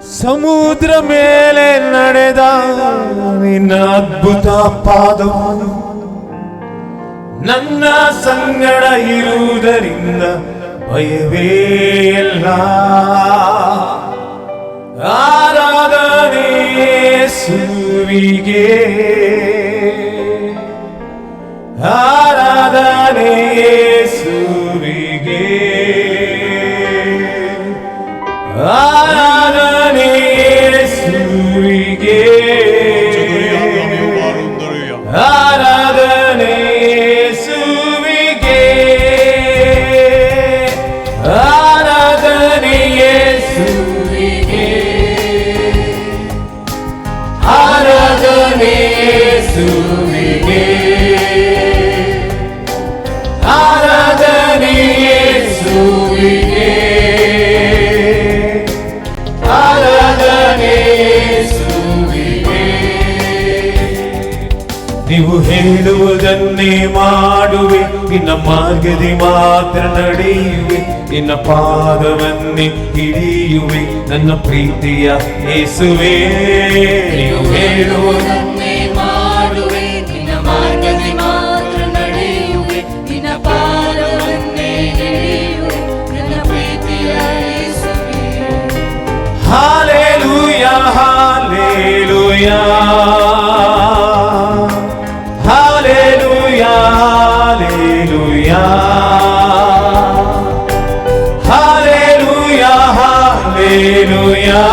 ಸಮುದ್ರ ಮೇಲೆ ನಡೆದ ನಿನ್ನ ಅದ್ಭುತ ಪಾದವು ನನ್ನ ಸಂಗಡ ಇರುವುದರಿಂದ ಭಯವೇ ಇಲ್ಲ. ಆರಾಧನೆ ಯೇಸುವಿಗೆ, ಆರಾಧನೆ ಯೇಸುವಿಗೆ, ಆರಾಧನೆ ಯೇಸುವಿಗೆ, ಆರಾಧನೆ ಯೇಸುವಿಗೆ, ಆರಾಧನೆ ಯೇಸುವಿಗೆ, ಆರಾಧನೆ ಯೇಸುವಿಗೆ, ಆರಾಧನೆ ಯೇಸುವಿಗೆ, ಆರಾಧನೆ ಯೇಸುವಿಗೆ. ನೀವು ಹೇಳುವುದನ್ನೇ ಮಾಡುವೆ, ನಿನ್ನ ಮಾರ್ಗದಿ ಮಾತ್ರ ನಡೆಯುವೆ, ನಿನ್ನ ಪಾದವನ್ನೇ ಹಿಡಿಯುವೆ, ನನ್ನ ಪ್ರೀತಿಯ ಯೇಸುವೆ. ನೀವು ಹೇಳುವುದನ್ನೇ ಹೇಳುವುದನ್ನೇ ಮಾಡುವೆ, ನಿನ್ನ ಮಾರ್ಗದಿ ಮಾತ್ರ ನಡೆಯುವೆ, ನಿನ್ನ ಪಾದವನ್ನೇ ಹಿಡಿಯುವೆ, ನನ್ನ ಪ್ರೀತಿಯ ಯೇಸುವೆ. Hallelujah, hallelujah, hallelujah, hallelujah, hallelujah, hallelujah,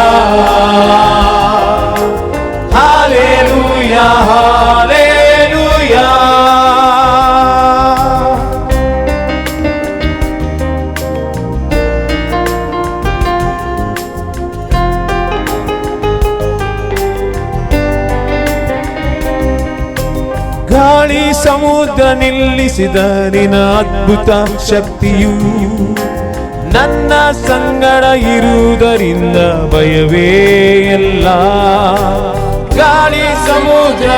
hallelujah, hallelujah. ಗಾಳಿ ಸಮುದ್ರ ನಿಲ್ಲಿಸಿದ ನಿನ್ನ ಅದ್ಭುತ ಶಕ್ತಿಯು ನನ್ನ ಸಂಗಡ ಇರುವುದರಿಂದ ಭಯವೇ ಇಲ್ಲ. ಗಾಳಿ ಸಮುದ್ರ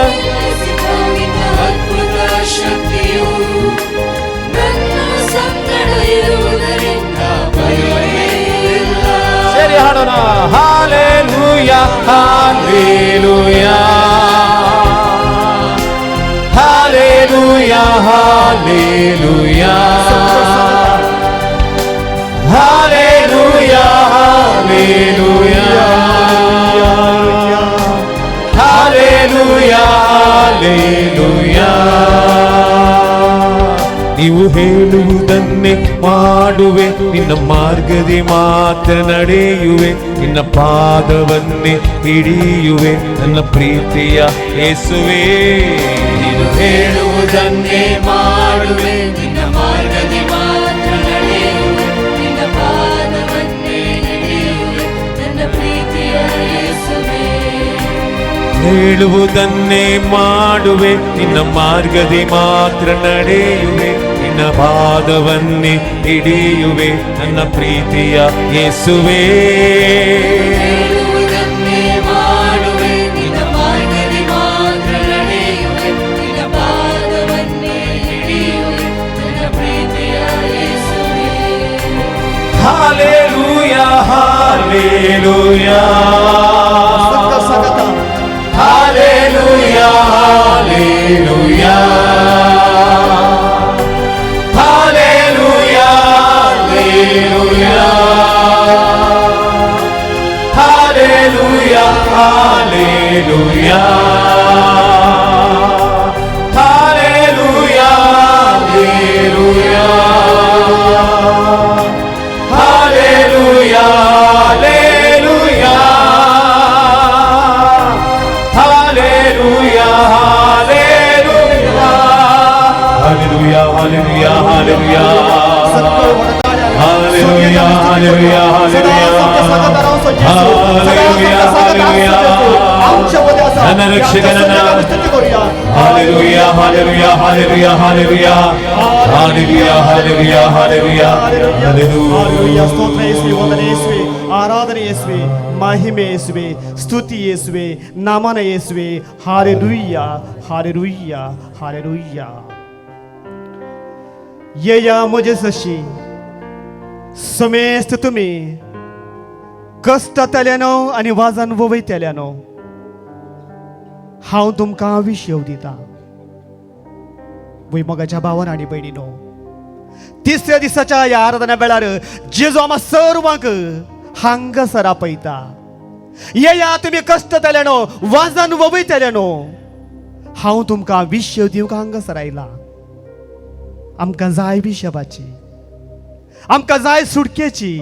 ನಿನ್ನ ಅದ್ಭುತ ಶಕ್ತಿಯು ನನ್ನ ಸಂಗಡ ಇರುವುದರಿಂದ ಭಯವೇ ಇಲ್ಲ. ಸರಿ, ಹಾಡೋಣ. Hallelujah, hallelujah, hallelujah, hallelujah, hallelujah, hallelujah, hallelujah, hallelujah. ನೀವು ಹೇಳುವುದನ್ನೇ ಮಾಡುವೆ, ನಿನ್ನ ಮಾರ್ಗದಿ ಮಾತ್ರ ನಡೆಯುವೆ, ನಿನ್ನ ಪಾದವನ್ನೇ ಹಿಡಿಯುವೆ, ನನ್ನ ಪ್ರೀತಿಯ ಯೇಸುವೆ. ನೀನು ಹೇಳುವುದನ್ನೇ ಮಾಡುವೆ, ನಿನ್ನ ಮಾರ್ಗದಿ ಮಾತ್ರ ನಡೆಯುವೆ, ನಿನ್ನ ಪಾದವನ್ನೇ ಹಿಡಿಯುವೆ, ನನ್ನ ಪ್ರೀತಿಯ ಯೇಸುವೆ. ಹೇಳುವುದನ್ನೇ ಮಾಡುವೆ, ನಿನ್ನ ಮಾರ್ಗದಿ ಮಾತ್ರ ನಡೆಯುವೆ, ನಿನ್ನ ಪಾದವನ್ನೇ ಹಿಡಿಯುವೆ, ನನ್ನ ಪ್ರೀತಿಯ ಯೇಸುವೆ. ಹೇಳುವುದನ್ನೇ ಮಾಡುವೆ, ನಿನ್ನ ಮಾರ್ಗದಿ ಮಾತ್ರ ನಡೆಯುವೆ, ನಿನ್ನ ಪಾದವನ್ನೇ ಹಿಡಿಯುವೆ, ನನ್ನ ಪ್ರೀತಿಯ ಯೇಸುವೆ. ಹಾಲೆಲೂಯ, ಹಾಲೆಲೂಯ, ಸಖತ. Hallelujah, hallelujah, hallelujah, hallelujah, hallelujah, hallelujah, hallelujah, hallelujah, hallelujah, hallelujah, hallelujah, hallelujah, hallelujah, hallelujah, hallelujah, hallelujah, hallelujah, hallelujah. ನನ್ನ ರಕ್ಷಕನನ್ನ. Hallelujah, hallelujah, hallelujah, hallelujah, hallelujah, hallelujah, hallelujah, hallelujah. ಸ್ತೋತ್ರ ಯೇಸುವೆ, ವಂದನೆ ಯೇಸುವೆ, ಆರಾಧನೆ ಯೇಸುವೆ, ಮಹಿಮೆ ಯೇಸುವೆ, ಸ್ತುತಿ ಯೇಸುವೆ, ನಮನ ಯೇಸುವೆ. Hallelujah, hallelujah, hallelujah. येया म्हजे सशी समेस्त तुमी. कश्टांतल्यानो आनी वाजान वयतल्यानो, हांव तुमकां विशेव दिता. भुंयमोगाच्या भावान आनी भयणीनो, तिसऱ्या दिसाच्या ह्या आराधना वेळार जेजू आमा सर्वांक हांगासर आपयता. येया तुमी कश्टतल्यानो, वाजान वयतल्यानो, हांव तुमकां विशेव दिवंक हांगासर आयला. आमकां जाय विशेवाची, आमकां जाय सुटकेची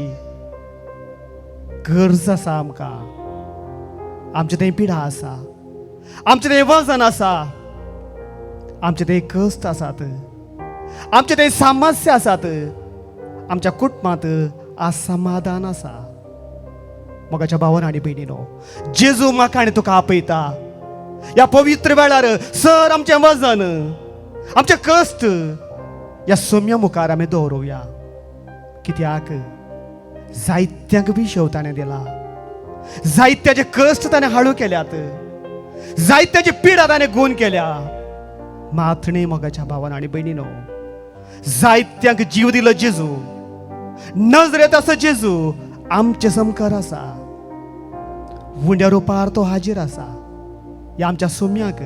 गरज आसा. आमकां आमचे थंय पिडा आसा, आमचें थंय वजन आसा, आमचे थंय कश्ट आसात, आमचे थंय समस्या आसात, आमच्या कुटुंबांत असमाधान आसा. मोगाच्या भावान आनी भयणीनो, जेजू म्हाका आनी तुका आपयता ह्या पवित्र वेळार. सर आमचें वजन, आमचें कश्ट ह्या सोम्या मुखार आमी दवरुया. कित्याक जायत्यांक विशेव ताणें दिला, जायत्याचे कश्ट ताणें हाडू केल्यात, जायत्याची पिडा ताणें गूण केल्या. मात न्ही मोगाच्या भावान आनी भयणीनो, जायत्यांक जीव दिलो जेजू. नजरेत आसा जेजू आमचे समकार आसा, उंड्या रुपार तो हाजीर आसा. ह्या आमच्या सुम्याक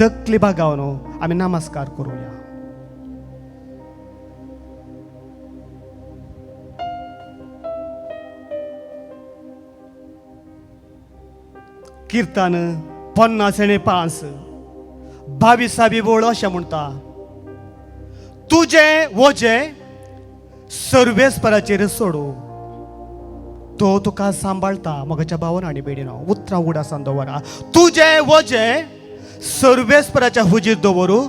तकली बागावन आमी नमस्कार करुया. किर्तन 55 22वी वळ अशें म्हणटा, तुजें वजें सर्वेस्पराचेर सोडू, तो तुका सांबाळटा. मोगाच्या भावान आनी भयणीनो, उतरां उडासान दवरा. तुजें वजें सर्वेस्पराच्या हुजीर दवरू,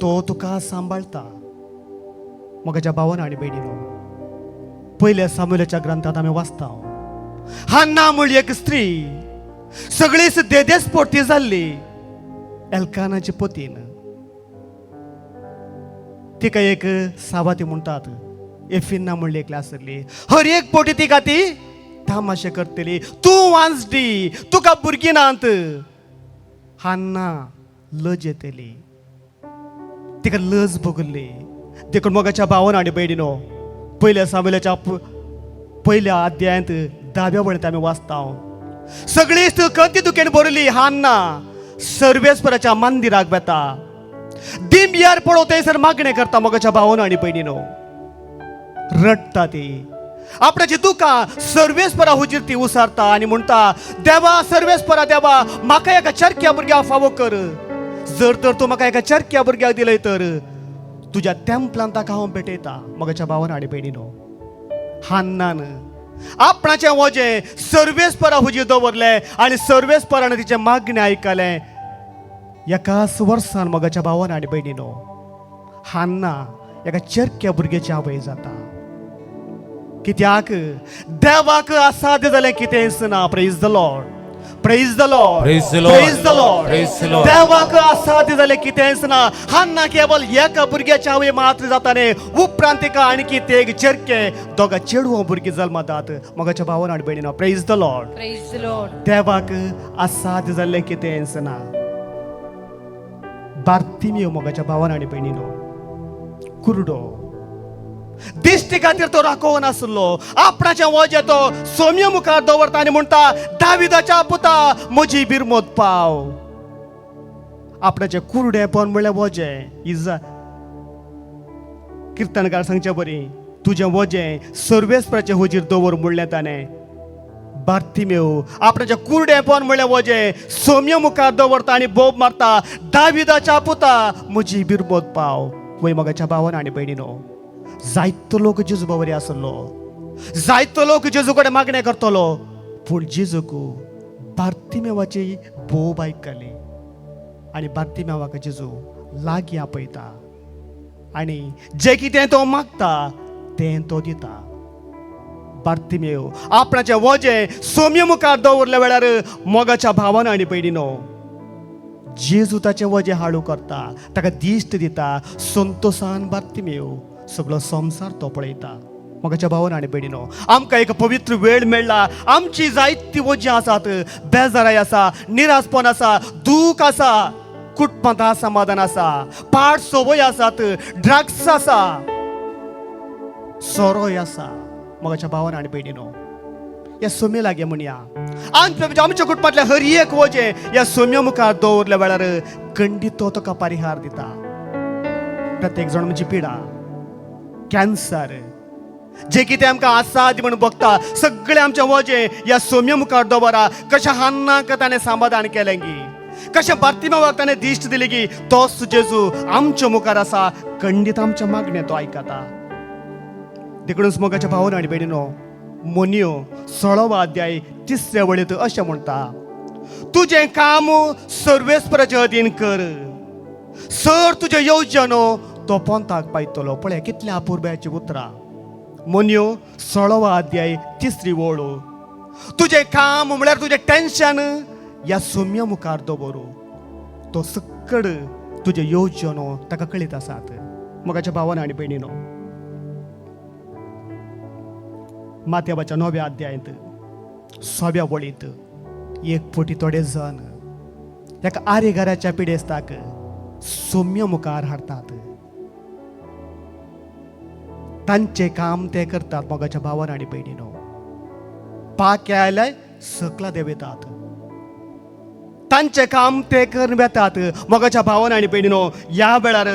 तो तुका सांबाळटा. मोगाच्या भावान आनी भयणीनो, पयल्या सामुल्याच्या ग्रंथांत आमी वाचता, हान्ना म्हणली एक स्त्री सगळीच देदेस पोटी जाल्ली एल्कानाचे पतीन. तिका एक सावाती म्हणटात एफिन्ना म्हणली एकली आसली. हर एक पोटी तिका ती तामाशे करतली, तूं वांजडी, तुका भुरगीं नात. हान्ना लज येतली, तिका लज भोगली. देखून मोगाच्या भावान आनी भयणीनो, पयल्या सामुल्याच्या पयल्या अध्यायांत 10व्या वळींत आमी वाचता, सगळीच कती दुखेन भरली हान्ना सर्वेस्पराच्या मंदिराक वेता, दिंब्यार पळोव थंयसर मागणें करता. मोगाच्या भावान आनी भयणीनो, रडटा ती, आपणाची दुकां सर्वेस्परा हुजीर ती उसारता आनी म्हणटा, देवा सर्वेस्परा देवा, म्हाका एका चरक्या भुरग्याक फावो कर. जर तर तूं म्हाका एका चरक्या भुरग्याक दिलय तर तुज्या तेंपलान ताका हांव भेटयता. मोगाच्या भावान आनी भयणीनो, हान्नान आपणाचें वजें सर्वेस्परा हुजीर दवरलें आनी सर्वेस्परान तिचें मागणें आयकलें. एकाच वर्सान मोगाच्या भावान आनी भयणीनो, हान्ना एका चरक्या भुरग्याची आवय जाता. कित्याक देवाक असाध्य जालें कितेंच ना. Praise the Lord, praise the Lord, Praise the Lord. Praise the Lord. Praise the Lord. देवाक असाध्य जालें कितेंच ना. हान्ना केवल एका भुरग्याच्या आवय मात्र जाता न्ही, उपरांत तिका आणखी ते एक चरके दोगा चेडवां भुरगीं जल्मतात. मोगाच्या भावान आनी भयणीनो, praise the Lord. Praise the Lord. देवाक असाध्य जाल्लें कितेंच ना. बार्तिमियो मोगाच्या भावान आनी भयणीनो, कुरडो, दिश्टी खातीर तो राखोवन आसलो. आपणाचें वजें तो सोम्या मुखार दवरता आनी म्हणटा, दाविदाच्या पुता म्हजी बिरमोत पाव. आपणाचें कुरडेपण म्हणल्यार वजें. इजा किर्तनकार सांगचे बरी, तुजें वजें सर्वेस्पराचे हुजीर दवर म्हणलें ताणें. बार्तिमेव आपणाचें कुरडेपण म्हणल्यार वजें सोम्या मुखार दवरता आनी बोब मारता, दाविदाच्या पुता म्हजी बिरमोत पाव. वय मोगाच्या भावान आनी भयणीनो, जायतो लोक जेजू बावरी आसलो, जायतो लोक जेजू कडेन मागणें करतलो, पूण जेजूक बार्तिमेवाची बोब आयकली आनी बार्तिमेवाक जेजू लागीं आपयता आनी जें कितें तो मागता तें तो दिता. बार्तिमेव आपणाचें वजें सोम्या मुखार दवरल्या वेळार मोगाच्या भावान आनी भयणीनो, जेजू ताचें वजें हाडू करता, ताका दिश्ट दिता. संतोसान बार्तिमेव सगळो संवसार तो पळयता. मोगाच्या भावान आनी भयणीनो, आमकां एक पवित्र वेळ मेळ्ळा. आमची जायती वजीं आसात, बेजाराय आसा, निरासपण आसा, दूख आसा, कुटुंबांत असमाधान आसा, पाड संवय आसात, ड्रग्स आसा, सोरोय आसा. मोगाच्या भावान आनी भयणीनो, ह्या सोम्या लागीं म्हणया. आमच्या कुटुंबांतल्या हर एक वजें ह्या सोम्या मुखार दवरल्या वेळार खंडीत तो तुका परिहार दिता. प्रत्येक जाण म्हणजे पिडा, कॅन्सर, जे कितें आमकां आसा ती म्हणून बघता, सगळें आमचें वजें ह्या सोम्या मुखार दवरा. कशें हान्नाक ताणें समाधान केलें गी, कशें बार्तिमावाक ताणें दिश्ट दिली गी, तोच जेजू आमच्या मुखार आसा. खंडीत आमच्या मागणें तो आयकता. देखूनच मोगाच्या भावन आनी भयणीनो, मोनियो 16वो अध्याय 3ऱ्या वळींत अशें म्हणटा, तुजें काम सर्वेस्पराचे अधीन कर, सर तुजें येवजणो तो पोंताक पायतलो. पळय कितल्या अपुरबायेचीं उतरां. मोनियो 16वो अध्याय 3री वळ. तुजें काम म्हळ्यार तुजें टेन्शन ह्या सोम्या मुखार दवरू, तो सक्कड तुजें येवजणो ताका कळीत आसात. मोगाच्या भावान आनी भयणीनो, माथ्याच्या 9व्या अध्यायांत 6व्या वळींत एक फावटी थोडे जण एका आरेघराच्या पिडेस्ताक सोम्या मुखार हाडटात. तांचें काम ते करतात. मोगाच्या भावान आनी भयणीनो, पाके आयल्यार सकला देंवयतात, तांचें काम ते करून वेतात. मोगाच्या भावान आनी भयणीनो, ह्या वेळार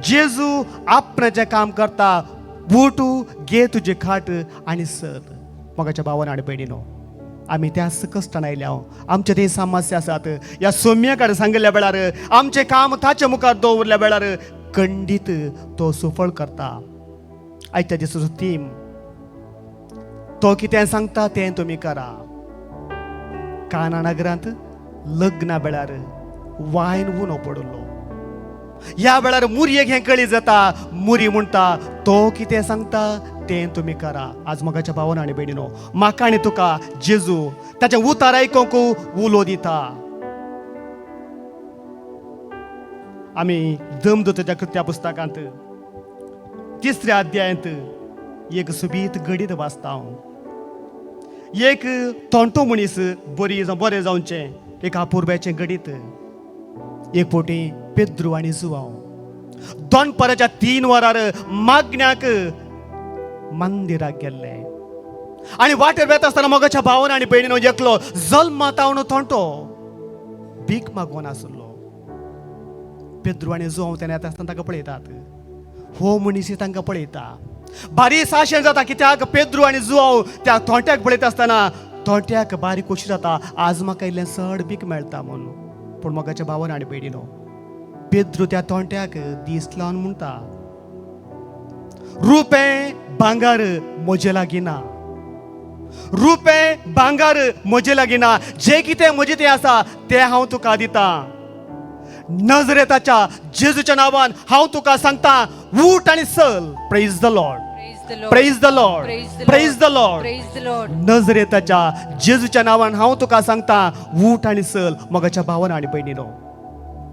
जेजू आपणाचें काम करता. बूट घे तुजे खाट आनी सर. मोगाच्या भावान आनी भयणीनो, आमी त्याच कश्टान आयल्या, आमचे ते समस्या आसात. ह्या सोम्या कडेन सांगिल्ल्या वेळार, आमचें काम ताच्या मुखार दवरल्या वेळार खंडीत तो सुफळ करता. आयच्या दिसाचो थीम, तो कितें सांगता तें तुमी करा. काना नगरांत लग्ना वेळार वायन उणो पडिल्लो. ह्या वेळार मुरयेक हें कळी जाता. मुरी म्हणटा तो कितें सांगता तें तुमी करा. आज मोगाच्या भावान आनी भयणीनो, म्हाका आनी तुका जेजू ताचें उतार आयकूंक उलो दिता. आमी दमदूताच्या कृत्या पुस्तकांत 3ऱ्या अध्यायांत एक सुबीत घडीत वाचता. एक तोंटो मनीस बरी बरें जावचें एक अपुरबायेचें घडीत. एक फावटी पेद्रू आनी जुवांव दनपाराच्या 3 वरार मागण्याक मंदिराक गेल्ले आनी वाटेर वेता आसतना मोगाच्या भावान आनी भयणीनो एकलो जल्मातावन तोंटो भीक मागून आसलो. पेद्रू आनी जुवांव तेन्ना येता आसतना ताका पळयतात. हो मनीस तांकां पळयता, बारीक साशें जाता. कित्याक पेद्रू आनी जुवांव त्या तोंट्याक पळयता आसतना तोंट्याक बारीक खोशी जाता, आज म्हाका इल्लें चड भीक मेळटा म्हणून. पूण मोगाच्या भावान आनी भयणीनो, पेद्रू त्या तोंट्याक दीस लावन म्हणटा, रुपें भांगर म्हजे लागीं ना, रुपें भांगर म्हजे लागीं ना, जें कितें म्हजें तें आसा तें हांव तुका दितां. नजरेताच्या जेजूच्या नांवान हांव तुका सांगता, उठ आनी चल. Praise the Lord, praise the Lord, praise the Lord. नजरेताच्या जेजूच्या नांवान हांव तुका सांगता, उठ आनी चल. मोगाच्या भावान आनी भयणीनो,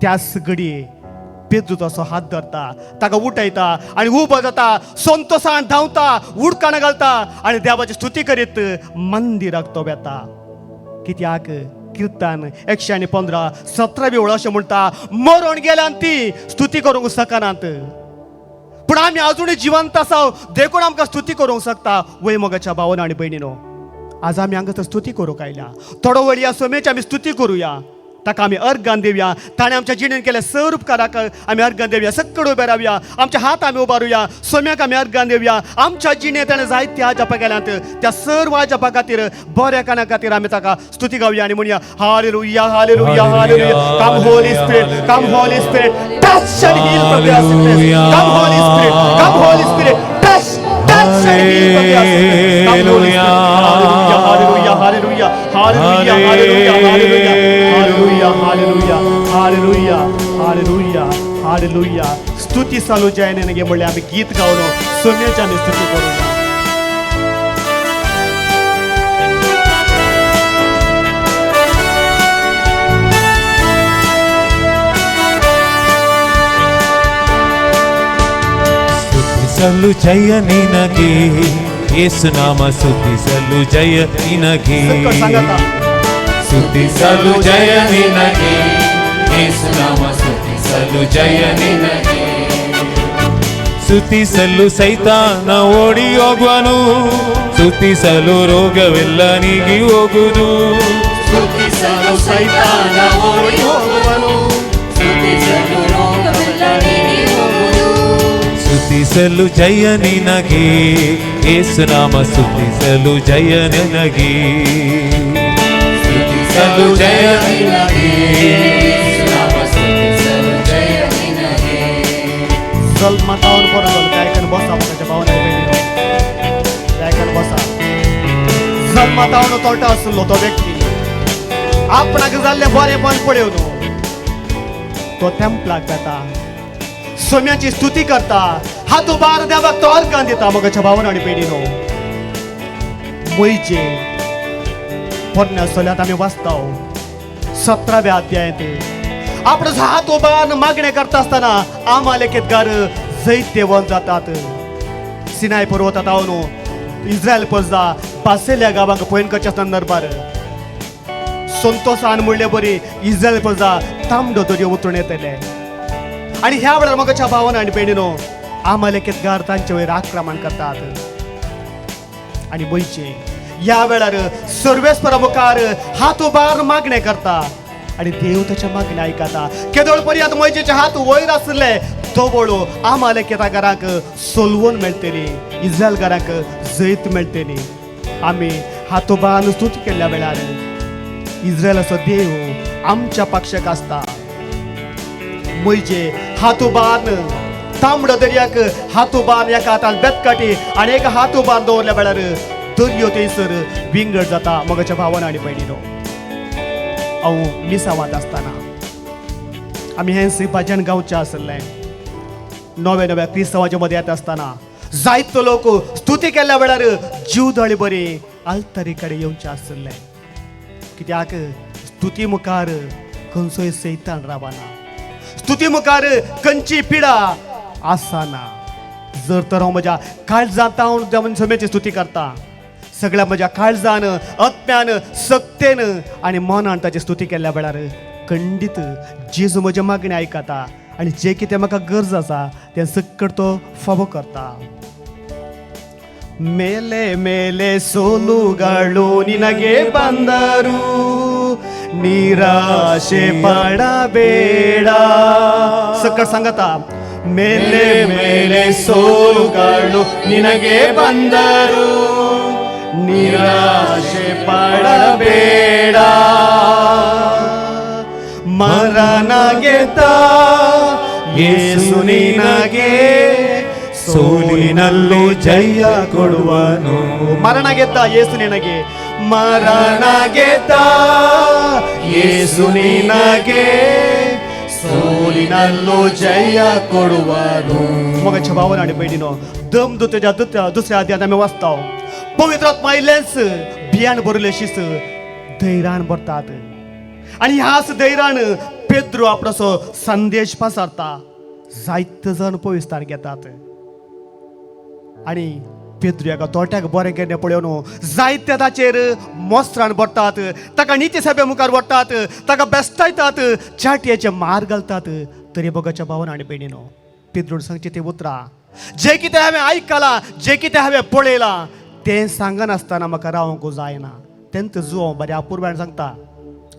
त्याच घडये पेद्रू तसो हात धरता, ताका उठयता आनी उबो जाता. संतोसान धांवता, उडकाणां घालता आनी देवाची स्तुती करीत मंदिराक तो वेता. कित्याक किर्तन 115 17वी ओळ अशें म्हणटा, मरण गेल्यान ती स्तुती करूंक शकनात, पूण आमी अजुनूय जिवंत आसा देखून आमकां स्तुती करूंक शकता. वय मोगाच्या भावान आनी भयणीनो, आज आमी हांगासर स्तुती करूंक आयल्या. थोडो वेळ ह्या सोमेची आमी स्तुती करुया, ताका आमी अर्गान दिवया. ताणें आमच्या जिणेन केले सर उपकाराक आमी अर्गान दिवया. सक्कड उबे रावया, आमचे हात आमी उबारुया, सोम्याक आमी अर्गान दिवया. आमच्या जिणेंत ताणें जायत्या जपा केल्यात, त्या सर्व जपा खातीर, बऱ्या काना खातीर आमी ताका स्तुती गावया आनी म्हणया, hallelujah, hallelujah, hallelujah. Come Holy Spirit, come Holy Spirit, touch and heal from their sickness. Come Holy Spirit, come Holy Spirit, touch, touch and heal from their sickness. Come Holy Spirit. Hallelujah, hallelujah, hallelujah, hallelujah, hallelujah, hallelujah, hallelujah, hallelujah, hallelujah, hallelujah. स्तुती चालू जाय न्ही म्हणल्यार आमी गीत गावन सोम्याची आमी स्तुती करूया. ಸ್ತುತಿಸಲು ಜಯ ನಿನಗೆ ಯೇಸುನಾಮ, ಸ್ತುತಿಸಲು ಜಯ ನಿನಗೆ, ಸ್ತುತಿಸಲು ಜಯ ನಿನಗೆ ಯೇಸುನಾಮ, ಸ್ತುತಿಸಲು ಜಯ ನಿನಗೆ. ಸ್ತುತಿಸಲು ಸೈತಾನ ಓಡಿ ಹೋಗುವನು, ಸ್ತುತಿಸಲು ರೋಗವೆಲ್ಲ ನೀಗಿ ಹೋಗುವುದು. ಸ್ತುತಿಸಲು ಸೈತಾನ ಓಡಿ ಹೋಗುವನು, ಸ್ತುತಿಸಲು ರೋಗವೆಲ್ಲ ನೀಗಿ ಹೋಗುವುದು. ಸ್ತುತಿಸಲು ಜಯ ನಿನಗೆ, ಯೇಸುನಾಮ ಸ್ತುತಿಸಲು ಜಯ ನಿನಗೆ. ಸ್ತುತಿಸಲು ಜಯ ನಿನಗೆ. ಯೇಸುನಾಮ ಸ್ತುತಿಸಲು ಜಯ ನಿನಗೆ. जल्मातावन परत गायकान बसा, म्हाज्या भावना भयणीनो, गायकान बसा. जल्मातावन तोटा आसलो तो व्यक्ती आपणाक जाल्लें बरेंपण पळोवन तो तेंपलाक जाता, सोम्याची स्तुती करता, हात उबार देवाक तो अर्गान दिता. मगाच्या भावना आनी भयणीनो, म्हयजे पोरण्या सोल्यात आमी वाचता 17व्या अध्यायांत आपलो हात उबार मागणें करता आसतना आमालेकेतगार जैतेवन जातात. सिनाय पर्वतात हांव इस्रायल प्रजा पासेल्या गांवांक पळयन करचे संदर्भार संतोषान म्हणले बरी इस्रायल प्रजा तांबडो दर्यो उतरून येतले. आनी ह्या वेळार मगाच्या भावान आनी भयणीनो आमालेकेतगार तांचे वयर आक्रमण करतात. आनी वयचे ह्या वेळार सर्वेस्परा मुखार हात उबार मागणें करता आनी देव ताच्या मागणें आयकता. केदोळ पर्यंत मोयजेचे हात वयर आसले तो वळू आमालेकेता घरांक सोलवण मेळटली, इस्रायल घरांक जैत मेळटली. आमी हात उबार स्तुती केल्ल्या वेळार इस्रायलाचो देव आमच्या पक्षाक आसता. मोयजे हात उबार तांबडो दर्याक हात उबार एका हातान बेतकाटी आनी एका हात उबार दवरल्या वेळार दर्यो थंयसर विंगड जाता. मगाच्या भावान आनी भयणीनो, हांव मिसावांत आसतना आमी हें भजन गांवचें आसलें. नव्या नव्या क्रिस्तांवाच्या मदें येता आसतना जायतो लोक स्तुती केल्ल्या वेळार जीवदळी बरी आल्तारी कडेन येवचें आसलें. कित्याक स्तुती मुखार खंयचोय सैतान रावना, स्तुती मुखार खंयची पिडा आसना. जर तर हांव म्हज्या काळजांत हांव समेची स्तुती करता, सगळ्या म्हज्या काळजान, आत्म्यान, सक्तेन आनी मनान ताची स्तुती केल्ल्या वेळार खंडीत जेजू म्हज्या मागणें आयकता आनी जें कितें म्हाका गरज आसा तें सक्कड तो फावो करता. ಮೇಲೆ ಮೇಲೆ ಸೋಲುಗಳು ನಿನಗೆ ಬಂದರು ನಿರಾಶೆ ಪಡಬೇಡ. ಸಕ್ಕಡ ಸಂಗತ. ಮೇಲೆ ಮೇಲೆ ಸೋಲುಗಳು ನಿನಗೆ ಬಂದರು ನಿರಾಶೆ ಪಡಬೇಡ. ಮರಣಗೆದ್ದ ಯೇಸು ನಿನಗೆ ಸೋಲಿನಲ್ಲೂ ಜಯ ಕೊಡುವನು. ಮರಣ ಗೆದ್ದ ಯೇಸು ನಿನಗೆ, ಮರಣ ಗೆದ್ದ ಯೇಸು ನಿನಗೆ ಸೋಲಿನಲ್ಲೂ ಜಯ ಕೊಡುವನು. मगाच्या भावान आनी भयणीनो, दम दुत्याच्या दुसऱ्या अध्यायांत आमी वाचता पवित्र आत्मा आयिल्लेंच बियाण भरले शीस धैर्यान भरतात आनी ह्याच धैर्यान पेद्रो आपणाचो संदेश पसारता. जायते जाण पविस्तान घेतात आनी पेद्रो एका तोट्याक बरें केन्ना पळोवन जायते ताचेर मोस्त्रान भरतात, ताका निती सभे मुखार व्हरतात, ताका बेस्टायतात, चाटयेचे मार घालतात. तरी बगाच्या भावान आनी भयणीनो, पेद्रोन सांगचे ते उतरां जे कितें हांवें आयकलां, जे कितें हांवें पळयलां तें सांगनासतना म्हाका रावंक जायना. तेंच जुवांव बऱ्या अपुरबायेन सांगता.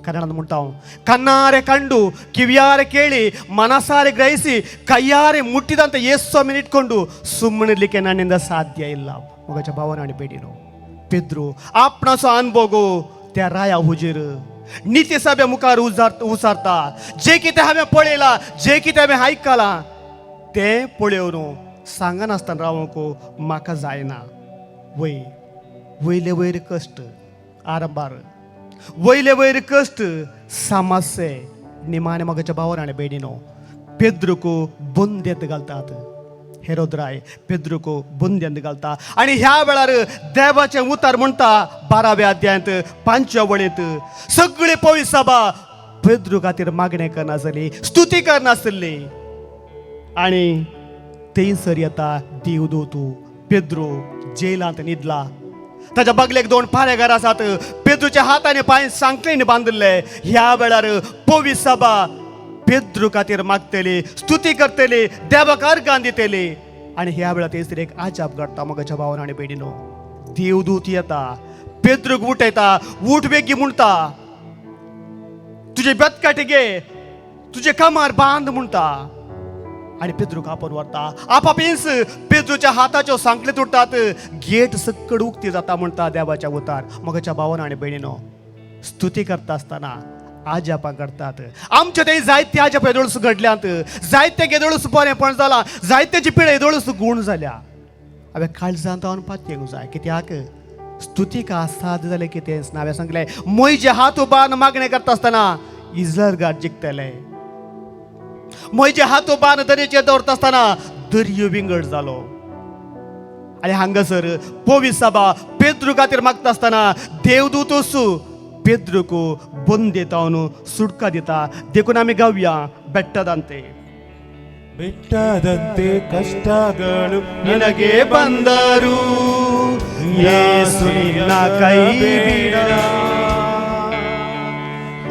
ಕನ್ನಡ म्हणटा हांव, ಕಣ್ಣಾರೆ ಕಂಡು ಕಿವಿಯಾರೆ ಕೇಳಿ ಮನಸಾರೆ ಗ್ರಹಿಸಿ ಕೈಯಾರೆ ಮುಟ್ಟಿದಂತ ಯೇಸು ಇಟ್ಕೊಂಡು ಸುಮ್ಮನಿರ್ಲಿಕ್ಕೆ ನನ್ನಿಂದ ಸಾಧ್ಯ ಇಲ್ಲ. मगाच्या भावान आनी भयणीनो, पेद्रो आपणाचो अनभोगो त्या राया हुजीर निती सभे मुखार उचारता. जे कितें हांवें पळयलां, जे कितें हांवें आयकलां तें पळोवन सांगनासतना रावंक म्हाका जायना. वय वयले वयर कश्ट आरंभार, वयले वयर कश्ट समस्ये निमाणे मगाच्या भावान आनी भयणीनो पेद्रूक बंदेत घालतात. हेरोदराय पेद्रूक बंद्यांत घालता आनी ह्या वेळार देवाचें उतार म्हणटा 12व्या अध्यायांत 5व्या वळींत सगळी पवित्र सभा पेद्रू खातीर मागणें करनासली, स्तुती करनासली. आनी थंयसर येता देवदूत. पेद्रो जेलांत न्हिदला, ताच्या बगलेक 2 पारेगार आसात. पेद्रूच्या हात आनी पांय सांकळीन बांदिल्ले. ह्या वेळार पवित्र सभा पेद्रू खातीर मागतली, स्तुती करतली, देवाक अर्गान दितली. आनी ह्या वेळार थंयसर एक आजाप घडटा. मगाच्या भावान आनी भयणीनो, देवदूत येता, पेद्रूक उठयता, उठ बेगी म्हणटा, तुजे बेतकाटे घे, तुजे कामार बांद म्हणटा आनी पेद्रूक आपोवन व्हरता. आपापींच पेद्रूच्या हाताच्यो सांकले तुटतात, गेट सक्कड उक्ती जाता म्हणटा देवाच्या उतार. मगाच्या भावान आनी भयणीनो, स्तुती करता आसतना आजापां करतात. आमचे ते जायते आजाप येदोळस घडल्यात, जायते येदोळस बरेंपण जालां, जायत्याची पिळा येदोळस गूण जाल्या. हांवें काळजांत हांव पातयेंक जाय, कित्याक स्तुतीक आसाद जालें कितेंच ना. हांवें सांगलें म्हजे हात उबारून मागणें करता आसतना इजरगार जिखतले, म्हजे हात उबारून दर्याचेर दवरता आसतना दर्यो विंगड जालो. आनी हांगासर पोवी साबा पेद्रू खातीर मागता आसतना देवदूत वसू पेद्रूक बंदेतावन सुटका दिता. देखून आमी गावया बेट्टदांते. ಬೆಟ್ಟದಂತೆ ಕಷ್ಟಗಳು ನಿನಗೆ ಬಂದರು ಯೇಸು ನಿನ್ನ ಕೈ ಬಿಡ.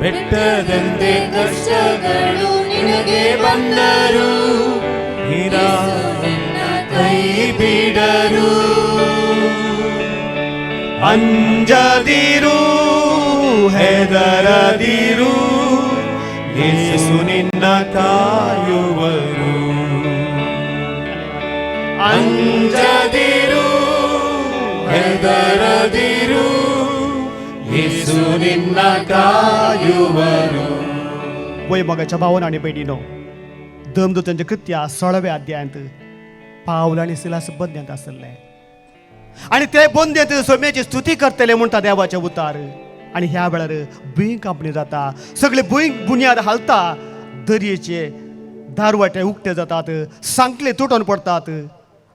ಬೆಟ್ಟದಂತೆ ಕಷ್ಟಗಳು ನಿನಗೆ ಬಂದರು ಯೇಸು ನಿನ್ನ ಕೈ ಬಿಡರು. ಅಂಜದಿರು ಹೆದರದಿರು, ಯೇಸು ನಿನ್ನ ಕಾಯುವರು. ಅಂಜದಿರು ಹೆದರದಿರು, ಯೇಸು ನಿನ್ನ ಕಾಯುವರು. वय मोगाच्या भावन आनी भयणीनो, दमदूतांच्या कृत्या 16व्या अध्यायांत पावल आनी सिलास बंद्यांत आसले आनी ते बंद्यांत सोम्याची स्तुती करतले म्हणटा देवाचे उतार. आनी ह्या वेळार भूंय कांपणी जाता, सगळे भूंय बुन्याद हालता, दर्येचे दारवाटे उक्ते जातात, सांकले तुटोन पडतात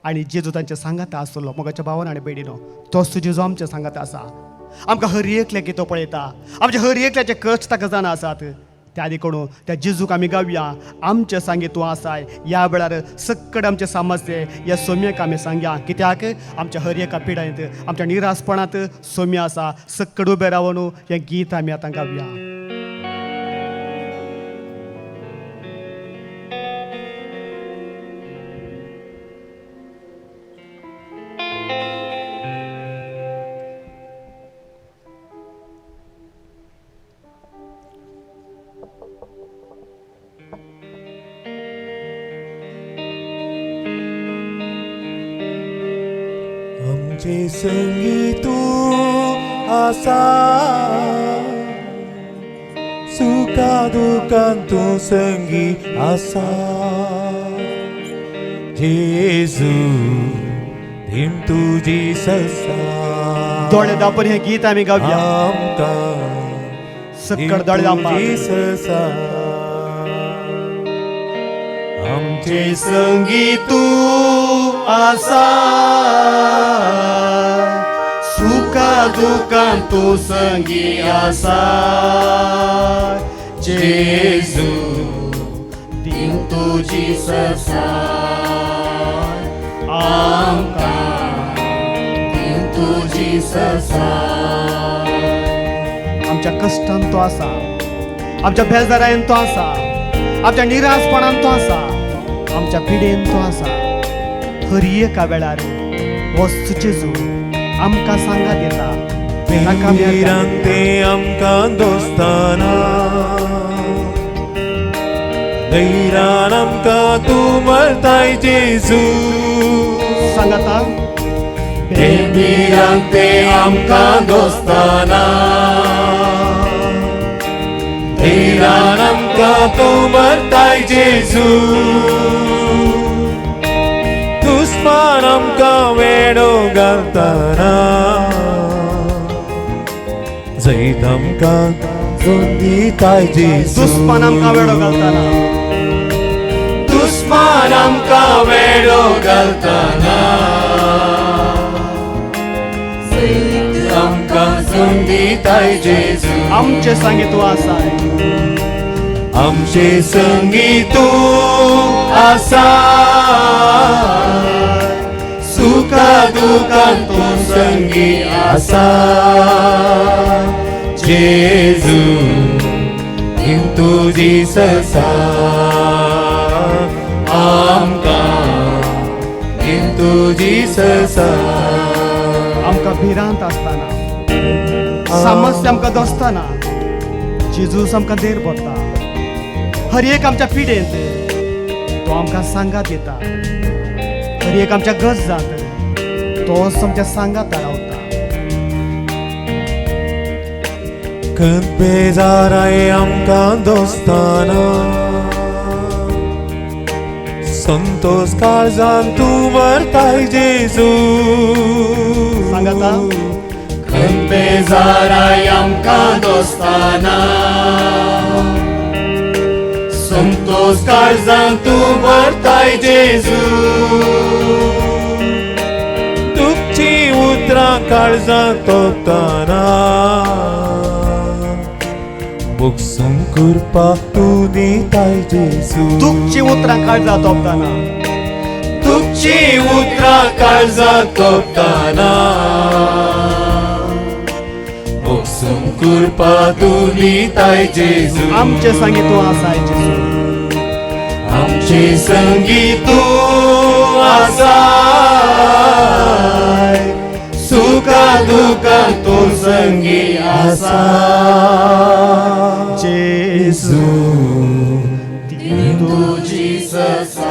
आनी जेजू तांच्या सांगाता आसलो. मोगाच्या भावान आनी भयणीनो, तोच जेजू आमच्या सांगाता आसा. आमकां हर एकल्याक तो पळयता, आमच्या हर एकल्याचे कश्ट ताका जाणा आसात. त्या देखून त्या जेजूक आमी गावया, आमचे सांगे तूं आसाय. ह्या वेळार सक्कड आमचे समजते ह्या सोम्याक आमी सांगया, कित्याक आमच्या हर एका पिडायेंत आमच्या निरासपणांत सोम्या आसा. सक्कड उबे रावन हें गीत आमी आतां गावया. आमचे संगी तूं आसा, सुखा दुखान तूं संगी आसा. जेजू धीम तुजी ससा, दोळे दापून हें गीत आमी गावया. आमकां सक्कड दोळे दापा. तुजी ससा, आमचे संगी तूं आसा, सुखा दुखान तूं संगी आसा. जेजू दीन तुजी ससा, आमकां दीन तुजी ससा. आमच्या कश्टान तो आसा, आमच्या बेजारायन तो आसा, आमच्या निरासपणान तो आसा, आमच्या पिडेन तो आसा. हर एका वेळार हो जेजू आमकां सांगात येता. ताका आमी भिरांते आमकां दोस्ताना, धैर्यान आमकां तूं मरताय जेजू. सांगाता भिरांते आमकां दोस्ताना, धैर्यान आमकां तूं मरताय जेजू. दुस्मान आमकां वेडो घालतना, जैत आमकां दिताय जेजू. दुस्मान आमकां वेडो घालतना, दुस्मान आमकां वेडो घालतना, आमकां दिताय जेजू. आमचे सांगे तूं आसाय, आमचे संगी तूं आसा, सुखा दुखान तूं संगी आसा. जेजू धीम तुजी ससा, आमकां धीम तुजी ससा. आमकां भिरांत आसतना, समस्या आमकां दोसतना जेजूस आमकां देर भरता. हर एक आमच्या पिडेंत तो आमकां सांगात दिता. हर एक आमच्या गरजांत तोच आमच्या सांगात रावता. खंत बेजाराय आमकां दोस्ताना, संतोष काळजान तूं व्हरताय जेजू. सांगाता. खंत बेजाराय आमकां दोस्ताना, संतोष काळजान तूं व्हरताय जेजू. दुखची उतरां काळजां तोपताना, बुकसूंक कृपा तूं दिताय जेजू. दुखची उतरां काळजां तोपताना, दुखची उतरां काळजां तोपताना, बुकसूंक कृपा तूं दिताय जेजू. आमचे संगी तूं आसाय जेजू. आमचे संगी तूं आसाय, सुखा दुखां तूं संगी आसाय जेजू. तुजी ससाय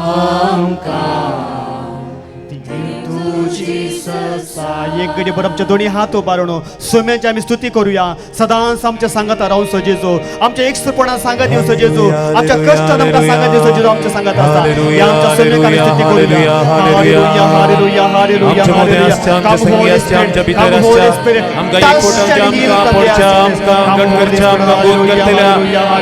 आमकां, तुजी ससाय. एक घडी भर आमचे दोन्ही हात उबारून सोम्याची आमी स्तुती करूया. सदांच आमच्या सांगात रावचो जेजू, आमच्या एकसुरपणान सांगात दिवचो जेजू, आमच्या कश्टान आमकां सांगात दिवचो जेजू, आमच्या सांगात आसा. ह्या आमच्या सोम्याक आमी स्तुती करूया. हालेलुया, हालेलुया, हालेलुया, आमच्या मदें आसच्या, आमच्या संगी आसच्या, आमच्या भितर आसच्या, आमकां एकवटावच्या, आमकां आपोवच्या, आमकां गट करच्या, आमकां गोड करतल्या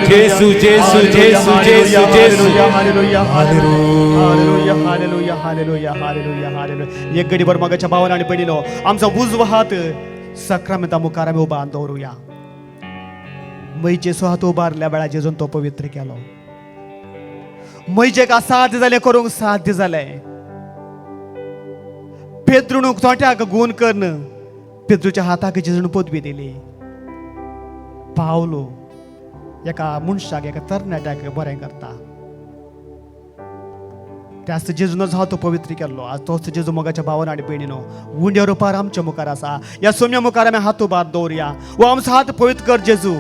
जेजू, जेजू, जेजू, जेजू, जेजू. Hallelujah, hallelujah, hallelujah, hallelujah, hallelujah, hallelujah. एक घडीभर मगाच्या भावान आनी भयणीनो आमचो उजवो हात सक्रामेंता मुखार आमी उबारून दवरुया. मैजेचो हात उबारल्या वेळार जेजून तो पवित्र केलो. मैजेक असाध्य जालें करूंक साध्य जालें. पेद्रून तोट्याक गूण करून पेद्रूच्या हाताक जेजून पदवी दिली. पावलो एका मनशाक, एका तरणाट्याक बरें करता. त्याच जेजूनच हात पवित्र केल्लो. आज तोच जेजू मोगाच्या भावान आनी भयणीनो उंड्या रुपार आमच्या मुखार आसा. ह्या सोम्या मुखार आमी हात उबार दवरुया. वो आमचो हात पवित्र कर जेजू,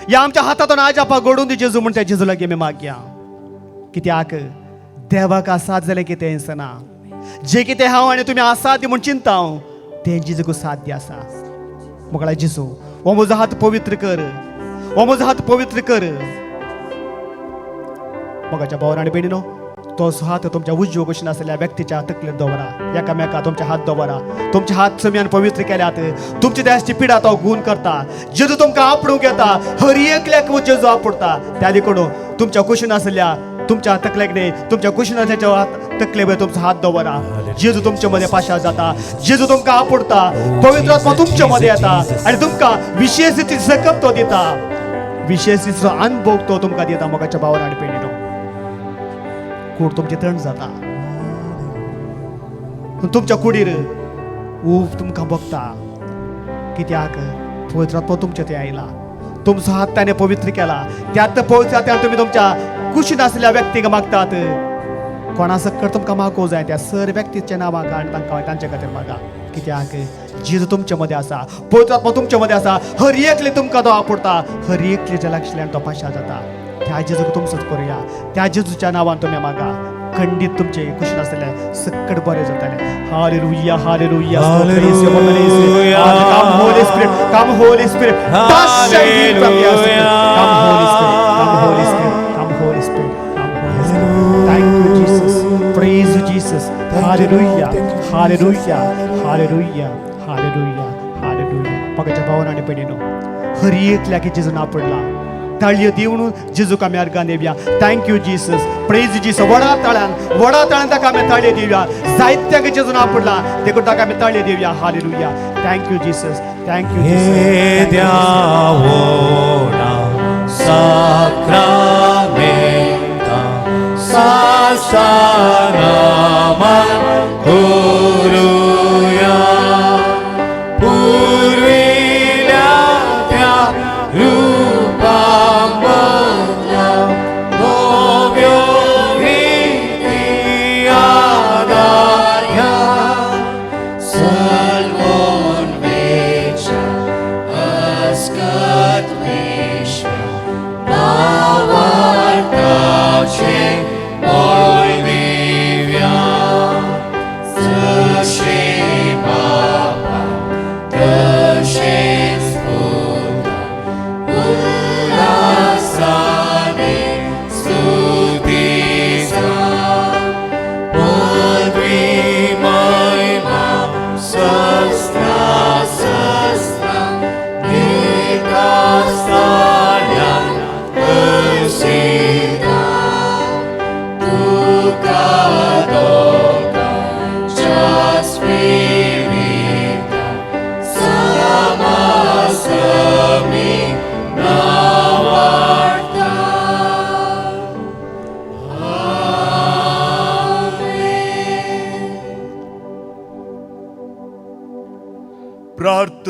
ह्या आमच्या हातांतून आजापा घडून दी जेजू म्हण त्या जेजू लागीं आमी मागया. कित्याक देवाक असाध्य जालें कितें दिसना. जें कितें हांव आनी तुमी असाध्य म्हूण चिंता हांव तें जेजूक साध्य आसा. मोगळा जेजू, हो म्हजो हात पवित्र कर, हो म्हजो हात पवित्र कर. मोगाच्या भावान आनी भयणीनो तोच हात तुमच्या उजव्यो कुशीन आसलेल्या व्यक्तीच्या तकलेर दवरा. एकामेका तुमचे हात दवरा. तुमचे हात सम्यान पवित्र केल्यात. तुमची त्याची पिडा तो गूण करता. जेजू तुमकां आपडूंक येता. हर एकल्याक जेजू आपडता. त्या देखून तुमच्या कुशीन आसलेल्या तुमच्या तकलेक न्ही, तुमच्या कुशीन आसल्याच्या तकलेवर तुमचो हात दवरा. जेजू तुमचे मध्ये पाशा जाता. जेजू तुमकां आपडता. पवित्र आत्मा तुमचे मध्ये येता आनी तुमकां विशेष ती सकत तो दिता. विशेष तिचो अनुभव तो तुमकां दिता. मोगाच्या भावान आनी भयणीनो कूड तुमची तण जाता. तुमच्या कुडीर ऊब तुमकां भोगता. कित्याक पवित्र आत्मा तुमच्या थंय आयला. तुमचो हात ताणें पवित्र केला. त्यात पवित्र आत्म्यान तुमी तुमच्या कुशीन आसलेल्या व्यक्तीक मागतात. कोणा सक्कर तुमकां मागूंक जाय त्या सर व्यक्तीचें नांव मागा आनी तांकां तांचे खातीर मागा. कित्याक जेजू तुमचे मदें आसा. पवित्र आत्मा तुमचे मदें आसा. हर एकले तुमकां तो आपडता. हर एकलेच्या लागशिल्ल्यान तो पाशा जाता. त्या जेजूक तुमचोच करुया. त्या जेजूच्या नांवान तुमी मागा. खंडीत तुमचे कुशीन आसतले सक्कड बरें जातलें. Hallelujah, hallelujah, hallelujah. Come Holy Spirit, come Holy Spirit, touch and heal from your spirit. Come Holy Spirit, come Holy Spirit, come Holy Spirit, come Holy Spirit. Thank you Jesus, praise you Jesus. Hallelujah, hallelujah, hallelujah, hallelujah, hallelujah. पगाच्या भावान आनी भयणीनो हर एकल्याक जेजून आपडला. ताळयो दिवन जेजूक आमी अर्गां दिवया. Thank you Jesus, praise Jesus. व्हडा ताळ्यान, व्हडा ताळ्यान ताका आमी ताळयो दिवया. जायत्याक जेजून आपडला देखून ताका आमी ताळयो दिवया. Hallelujah, thank you Jesus, thank you हे जीसस. द्यावोना साक्रामेंता सासानामा करूया. पुर्विल्या त्या रूपामधल्या नव्यो रीती आदारान.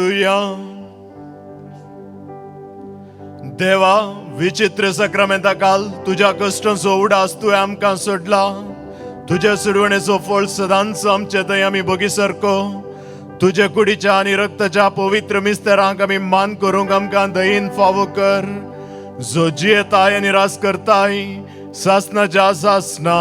हालेलुया. देवा, विचित्र सक्रामेंता काल तुज्या कश्टांचो उडास तुवें आमकां सोडला. तुज्या सुडवणेचो फळ सदांच आमचे थंय आमी भोगी सारको. तुज्या कुडीच्या आनी रक्ताच्या पवित्र मिस्तरांक आमी मान करूंक आमकां दयेन फावो कर, जो जियेताय आनी रास करताय सासनाच्या सासना.